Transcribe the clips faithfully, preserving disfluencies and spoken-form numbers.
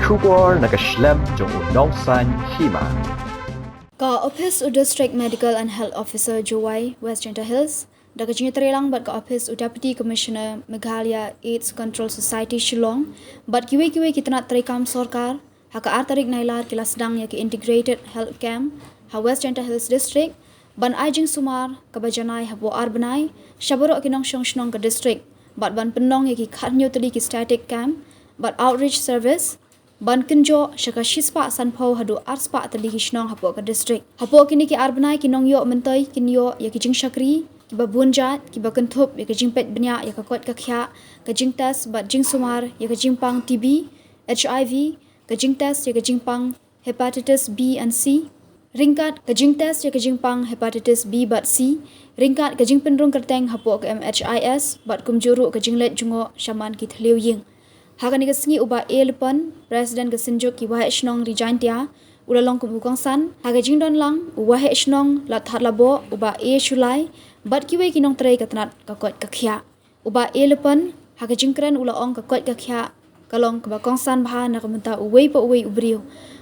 Khubor na ka shlem jong u nongsaiñ hima. Ka Office u District Medical and Health Officer Jowai, West Jaintia Hills, da ka jingïatreilang bad ka Office u Deputy Commissioner Meghalaya AIDS Control Society Shillong, bad kiwei kiwei ki tnat treikam sorkar, ha ka ar tarik Nailar ki la sdang ïa ka Integrated Health Camp ha West Jaintia Hills District, ban ai jingsumar kaba janai hapoh ar bnai sha baroh ki nongshong shnong ka district, bad ban pynlong ïa ki khathynñiew tylli ki static camp bad outreach service, ban kynjoh sha ka shispah sanphew haduh arspah tylli ki shnong hapoh ka district. Hapoh kine ki ar bnai ki nongïoh myntoi kin ïoh ïa ki jingshakri kiba bun jait kiba kynthup ïa ka jingpeit bniah ïa ka koit ka khiah, ka jingtest bad jingsumar ïa ka jingpang T B, H I V, ka jingtest ïa ka jingpang hepatitis B and C, ryngkat ka jingtest ïa ka jingpang hepatitis B bad C, ryngkat ka jingpynrung kyrteng hapoh ka M H I S, bad kumjuh ruh ka jingleit jngoh shaman ki thliew ïing. Ha kane ka sngi u Bah A Lypan, President ka Synjuk ki Waheh Shnong Ri Jaintia, u la long kum u kongsan. Ha ka jingdon lang u Waheh Shnong Lathadlaboh, u Bah A Shullai, bad kiwei ki nongtrei ka tnat ka koit ka khiah. U Bah A Lypan, ha ka jingkren u la ong ka koit ka khiah ka long kaba kongsan bha na ka bynta uwei pa uwei u briew.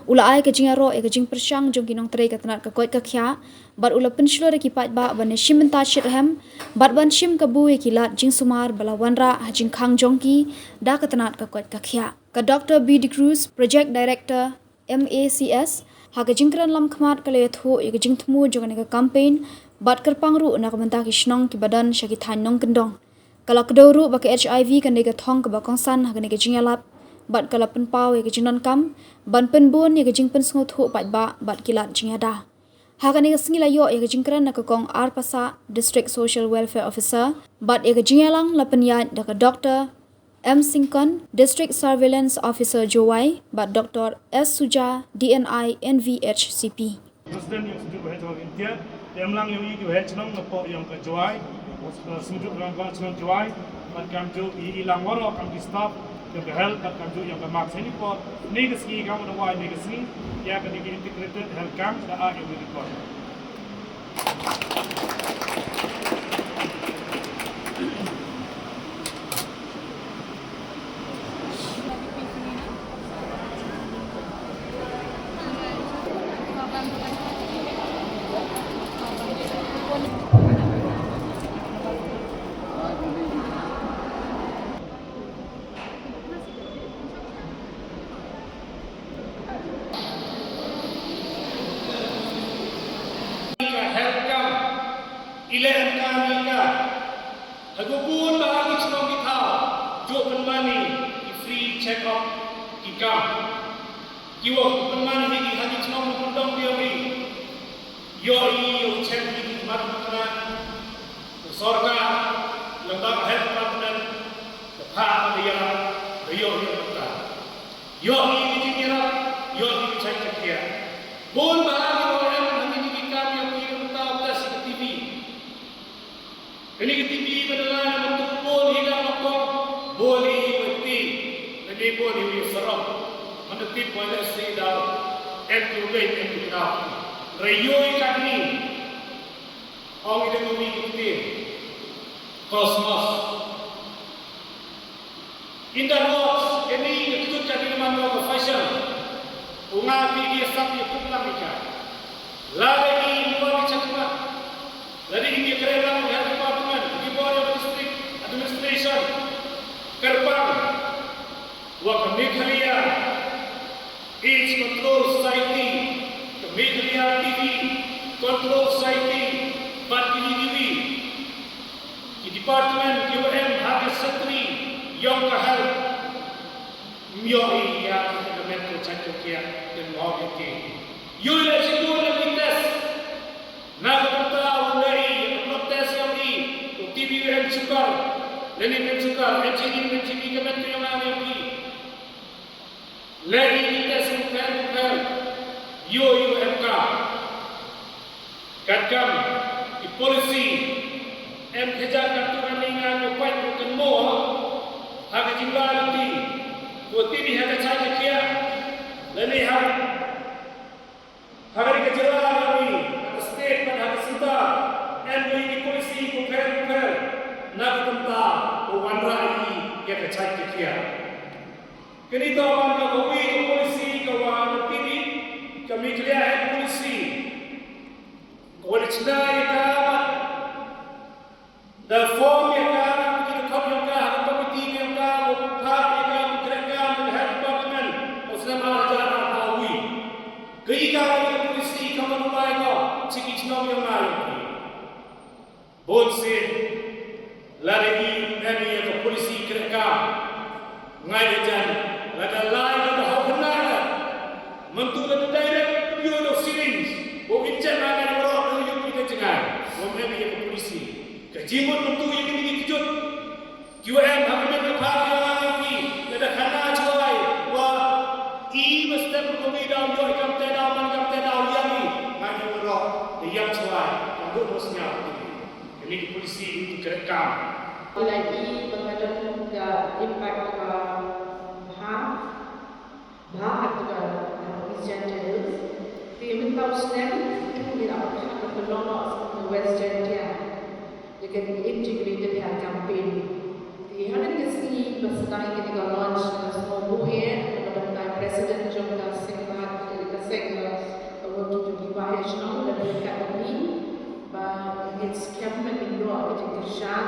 U la ai ka jingïaroh ïa ka jingpyrshang jong ki nongtrei ka tnat ka koit ka khiah, bad u la pynshlur ïa ki paidbah ban ïashim bynta shitrhem bad ban shim kabu ïa ki lad jingsumar ba la wanrah ha jingkhang jong ki da ka tnat ka koit ka khiah. Ka Doctor B D Cruz, Project Director M A C S, ha ka jingkren lamkhmat ka la ïathuh ïa ka jingthmu jong kane ka campaign bad kyrpang ruh na ka bynta ki shnong kiba don sha ki thaiñ nongkyndong. Ka la kdew ruh ba ka H I V kan dei ka thong kaba kongsan ha kane ka jingïalap, bad ka la pynpaw ïa ka jingdonkam ban pynbun ïa ka jingpynsngewthuh paidbah bad ki lad jingïada. Ha kane ka sngi la ïoh ïa ka jingkren na ka Kong R Passah, District Social Welfare Officer, bad ïa ka jingïalang la pynïaid da ka Doctor M Syngkon, District Surveillance Officer Jowai, bad Doctor S Suja, D N I, N V H C P. President ïong Synjuk Waheh Shnong India, te em lang ïong i ki Waheh Shnong na poh ïong ka Jowai, Synjuk Rangbah Shnong Jowai, bad kamjuh i i lang waroh kam ki staff ïong ka health, bad kamjuh ïong ka Mark Senior, ni ka sngi kam da wai ni ka sngi ïa ka ni ka integrated health camp da a ïong ni report. Ka health camp i la emkam ïa ka ha ka bun bah ki shnong ki thaw. Ju pynman ïa ki free check up ki kam. Ki wa pynman ïa ki ha ki shnong ba kyndong biang ïa ki. Ïoh i ïoh check ki mat ka sorkar lem bad ka health department. Ka phah ka ïarap ka ïoh ïa ka. Ïoh i ki jingïarap, ïoh i ki jingïarap. Bun bah ki wa em ha kine ki kam ïa ki, mynta u test ka T B. Kane ka T B ba da la na mynta bun hi ka ma kong, bun hi wa ti, lane bun hi wa sarong. Mynta tip wa leh si da em ki u leh em ki u nau. Re ïoh i katni. Ong i da ngi ki ti. Cosmos. In the works, kane ka kjut ka dei man ka fashion. U nga phi ki sap ïa kut lang ïa ka. Lada i mut ki chakma. Lada i ki kren lang ïa ka department, ki bor ïa district administration. Kyrpang. Wa ka Meghalaya AIDS Control Society, ka Meghalaya T B Control Society, bad kiwei kiwei ki department kiwa em ha ka secretary yong ka health. Ym ïoh i ïa ka met ka jait ka kiad ka ngor ïa ki. Ïoh i la shibun na ki test. Na ka bynta u lei ïa ka blood test yong i, u T B u em sugar, lane em sugar, em chini, em chini ka met ka yong nga yong i. Lei i ki test u pher u pher, ïoh i u em ka. Katkam i policy em khajak katto katne nga ngi pait ruh kynmaw ha ka jingla lynti ko tini ha ka jait ka khiah lane ha ha ka ri ka jylla ka ri ha ka state bad ha ka centre. Em dei ki policy ko pher ko pher na ka bynta ko wanrah ïa ka jait ka khiah. Kane to man ka kawi ka policy. Sdang ïa ka, da form ïa ka, ki dkhot ïa ka ha ka komiti ïa ka, u phah ïa ka, u treikam da health department, u snem ar hajar arphew wei. Ka ïa ka, ka polisi ka mano lai ko, chi ki chnong ïa nga ïa ki. Bun sien lada ngi em ïa ka polisi treikam, ngai da jan lada lai lada hau hynna la. Mynta lada direct ïoh da syringe, u inject na ngai waroh ïoh ïa ka jngai. Wa em ïa ka polisi. Ka jingmut mynta ïa kine ki kjut. Ki wa em ha ka met ka phad ïa ngi, lada khana jngai wa i ba step ko wi daw ïoh kam te daw man kam te daw ïa ngi. Ngai waroh da ïa jngai. Kam duk mus ïa. Kane ka polisi u treikam. Ba la i ba ka don ka impact ba bha, bha ha ka East Jaintia Hills. Te mynta u snem ngi la pynhap ban pynlong noh sha West Jaintia ïa ka Integrated Health Campaign. Te ha kane ka sngi ba sdang ïa kane ka launch, nga sngew buh ïa ka bynta President jong ka Seng Raij, ka Seng, ka Working Committee Waheh Shnong, da pynkat ïa ngi ba ngin skhem ba ngin ïoh ka jingkyrshan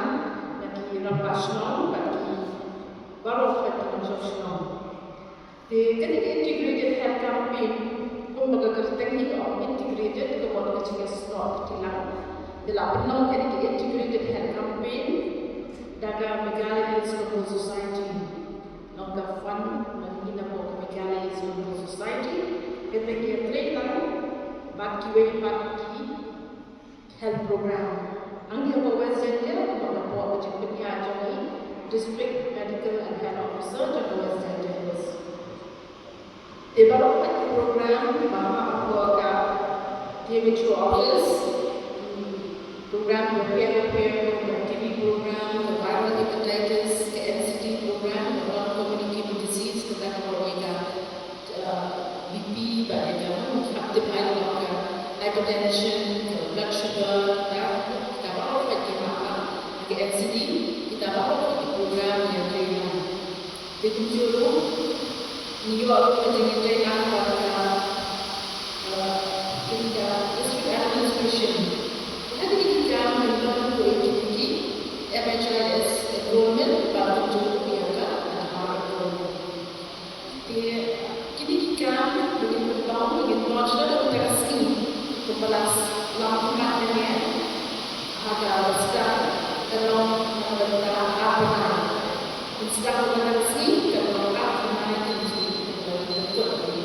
na ki rangbah shnong bad ki baroh ki nongshong shnong. Te kane ka Integrated Health Campaign, kumba ka kyrteng hi ka ong integrated, ka mut ka jingïasnoh kti lang. Te la pynlong kane ka Integrated Health Campaign da ka Meghalaya Youth Local Society. Long ka fund na ngi na ka Meghalaya Youth Local Society. Kane ka trei lang bad kiwei pat ki health program. Hangne ha West Jaintia, kumba ka pop ka jingpynïaid jong i District Medical and Health Officer jong ka West Jaintia Hills. Te baroh ki program kiba hap hapoh ka D M H O office, program bapher bapher, ka T B program, ka viral hepatitis, ka N C D program, ka non-communicable disease, kata ka baroh ka B P, bad ïa ka, hap tip ai ka hypertension, ka blood sugar, kita, kita baroh ka, kita, ka N C D, kita baroh ka program ïa trei lang. Te kumjuh ruh ngi ïoh ruh ka jingtrei lang bad ka, eh, kita district administration. Ïa kine ki kam ngi don ruh ïa kine ki M H I S enrollment bad kumjuh ruh ïa ka Aadhaar enrollment. Te kine ki kam ba ngin pynlong, ngin launch na ka bynta ka sngi, kumba la lam khmat mynne ha ka Western, ka long na ka bynta ar bnai. Ngin sdang na ka bynta ka sngi, ka long ar bnai, ngin sdang na ka bynta ka sngi.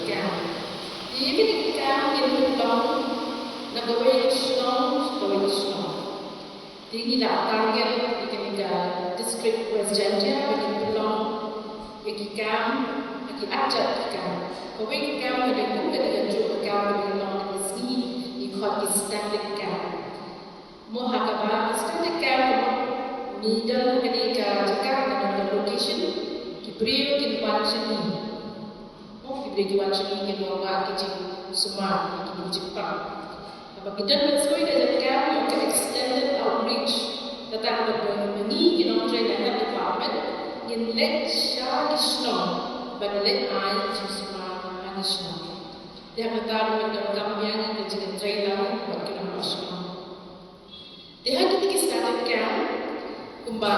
Te kine ki kam ngin pynlong na kawei ka shnong sha kawei ka shnong. Te ngi la target ïa kane ka district West Jaintia ba kin pynlong ïa ki kam, ïa ki arjat ki kam. Kawei ki kam ka dei kum kane kajuh ka kam kaba ngi long ha kane ka sngi, ngi khot ki static camp. Mo ha kaba static camp, ngi don ha kane ka jaka, ha kane ka location, ki briew kin wan sha ngi. Mo ki briew ki wan sha ngi, kin wan wad ki jingsumar, ki jingpang. Haba ki don mynstep ka jaka, ka extended outreach. Kata ka ba ngi ki nongtrei na health department ngin leit sha ki shnong ban leit ai jingsumar ha ki shnong. Te ha kata ruh ngin donkam biang ïa ka jingtrei lang bad ki nongtrei shnong. Te ha kine ki static camp kumba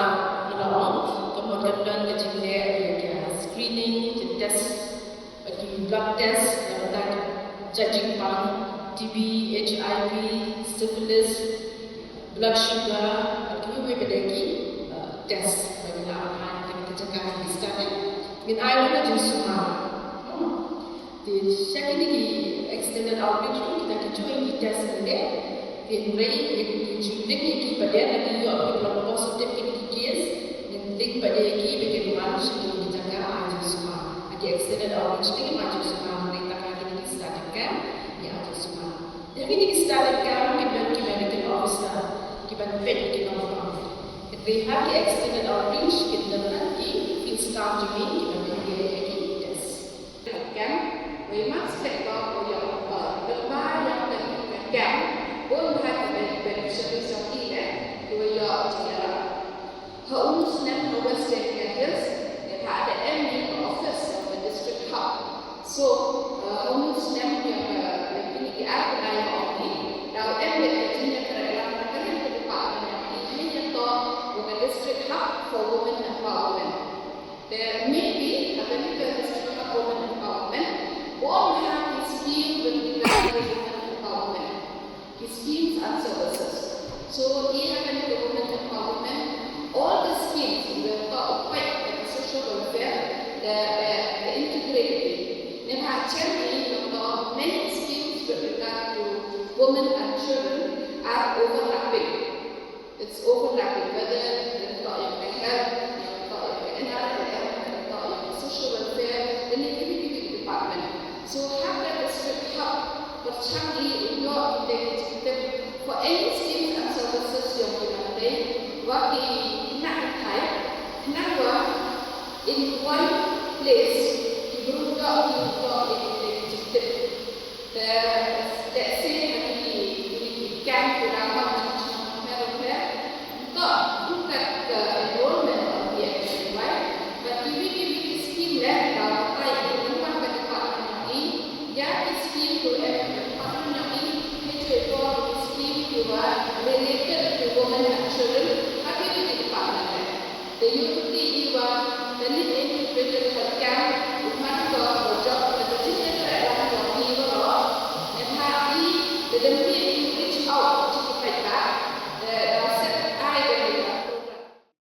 nga la ong, ka mut kan don ka jingleh ïa ka screening, ka test, ki blood test, na ka bynta ka jingpang T B, H I V, syphilis, blood sugar, kiwei pat de ki, uh, test ba ngi la ai ha kine ki jaka ki static. Ngin ai ruh ka jingsumar. Hmm. Te sha kine ki extended outreach ruh kita ki jingtest ngi leh. Te hynrei ngin, ngin ju link ïa ki pat de, lada ki ïoh ki long positive kine ki case, ngin link pat de ïa ki ba kin wan sha kine ki jaka ai jingsumar. Ha ki extended outreach te ngim ai jingsumar, hynrei tang ha kine ki static camp ngi ai jingsumar. Te ha kine ki static camp ki don ki medical officer kiban peit ïa ki nongpang. Hynrei ha ki extended outreach ki don ki field staff jong ngi kiban peit ïa ki test. Kem, wei mas kem ko ko yo ko. Lok ba yo kem kem. Bun bha ki ben ben seri seri eh. Ko yo jia. Ha u snem ha West Jaintia Hills, ïa ka da em ni office of the district hub. So, uh, ha u snem ïa ka, ïa kini ki ar ka da ïa ong ni, da em ïa ka jingïa Pyrshang ïa u doh ïa ki jingtip for any schemes and services jong ki lynti, wa ki khynnah kynthei, khnang wa in one place ki briew doh ki doh ïa ki jingtip. Te